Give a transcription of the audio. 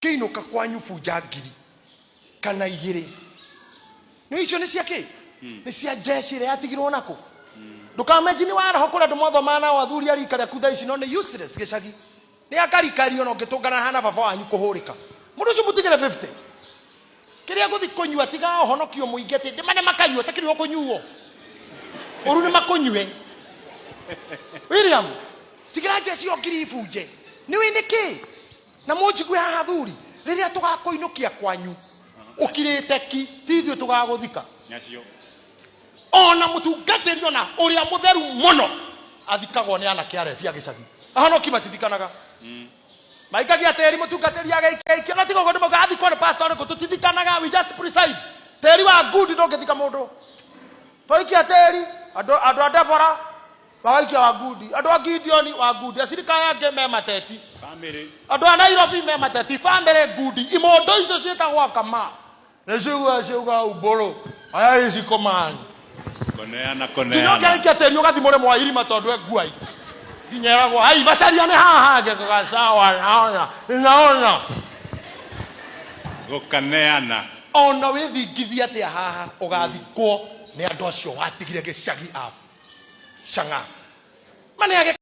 Kĩinũka kwanyu bunja 1000 kana 2. Nĩ icio nĩ cia kĩ? Nĩ cia jeshi ĩrĩa yatigirwo nakũ. Ndũkamejini wa roho kũrĩa andũ mwathomaga nao athuri a rika rĩaku thaa ici no nĩ useless gĩcagi. Nĩ akarikario na ũngĩtũngana hana baba wanyu kũhũrĩka. Mũndũ ũcio mũtigĩre 50. Kĩrĩa gũthi kũnyua tiga ũhonokio mũingĩ atĩ ndĩmane makanyua ta kĩrĩa ũkũnyuo. Ũru nĩ makũnyue. William, tigĩra jeshi ĩyo 1000 ibunje. Nĩ wĩ nĩkĩ? Na mũnjigue haha athuri, rĩrĩa tũgakũinũkia kwanyu ũkirĩte ki, ti ithuĩ tũgagũthika. Nyacio. Ona mũtungatĩri ona ũrĩa mũtheru mũno athikagwo nĩ anake arebi a gĩcagi. Ahonoki matithikanaga. Maikagia tĩri mũtungatĩri agaikia na tiga ũguo ndĩmauga athikwo nĩ pastor ũrĩkũ, tũtithikanaga, we just preside. Tĩri wa ngundi ndũngĩthika mũndũ. Twaikia tĩri, andũ a Deborah magaikia wa ngundi, andũ a Gideoni wa ngundi, acirika aya angĩ me mateti. Family. Andũ a Nairobi me mateti, family ngundi. Imondo icio ciĩtagwo akama. Nĩ ciuga ciuga umbũrũ. Aya ici komani. Koneana Nginya koneana. ũkĩrĩkia tĩri ũgathiĩ mũrĩmo wa irima tondũ e nguai. Nginya ĩragwo, ai macaria nĩ haha ngekaga sawa naona naona. Gũkaneana. Ona wĩthingithia atĩa haha ũgathikwo nĩ andũ acio watigire gĩcagi a Chang'aa. Maneage